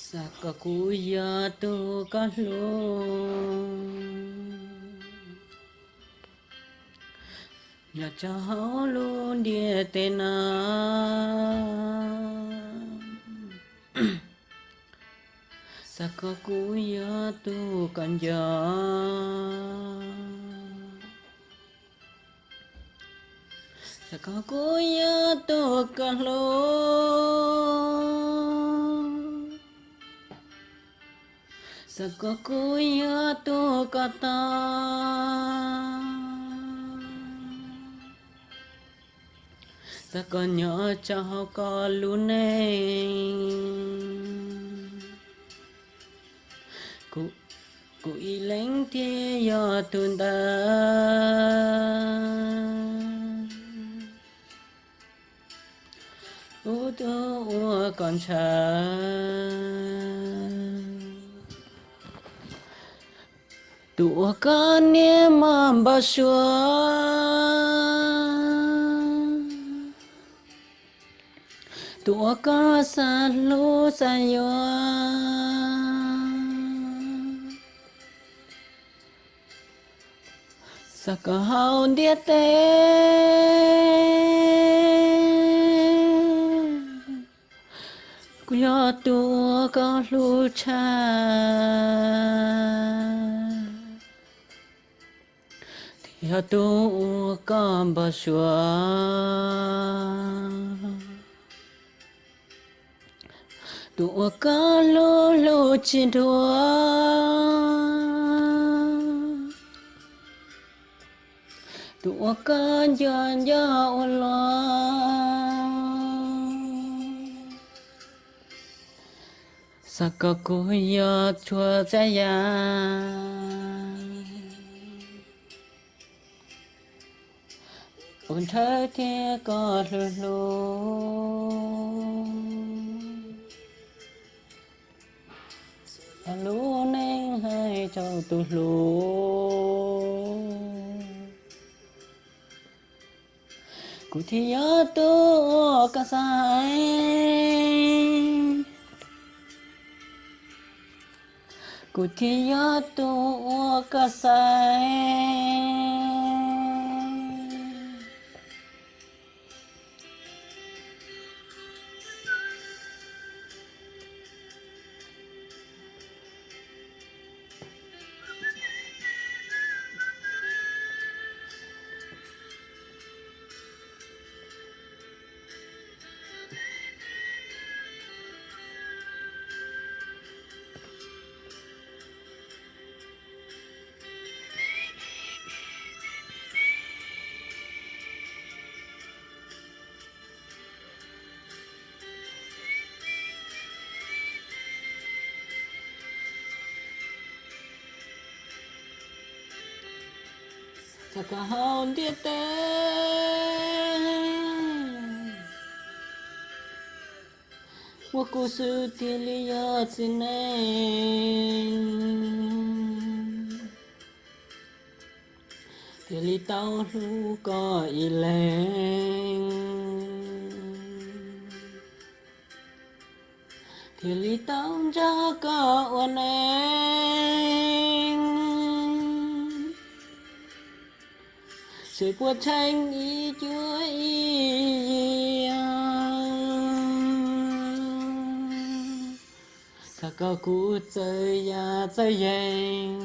Xav kom kuv yog tus koj hlub, nyob rau hauv lub ntiaj teb no. Xav kom kuv yog tus koj nco, xav kom kuv yog tus koj hlub, xav kom kuv yog tus koj tos, xav kom nyob rau hauv koj lub neej, kuv ib leeg thiaj yog tus ntawd, tus uas koj ntshaw, tus uas koj niaj maj npau suav, tus uas koj xav hlub xav yuav. Xav kom hauv ntiaj teb, kuv yog tus uas koj hlub tshaj, thiab yog tus uas koj npau suav, tus uas koj hlub hlub tsis dhuav, tus uas koj nco nco ua luaj. Xav kom kuv yog txhua tsav yam uas ntshaw thiab koj hlub hlub, lub neej hais rau tus hlub, kuv thiaj yog tus uas koj xaiv, kuv thiaj yog tus uas koj xaiv. Xav kom hauv ntiaj teb, muaj kuv xwb thiaj li yog txiv neej, thiaj li tau hlub koj ib leeg, thiaj li tau nrog koj ua neej, tsis puas tsheej ib cuab ib yig. Xav kom kuv txawj yam txawj yeeb,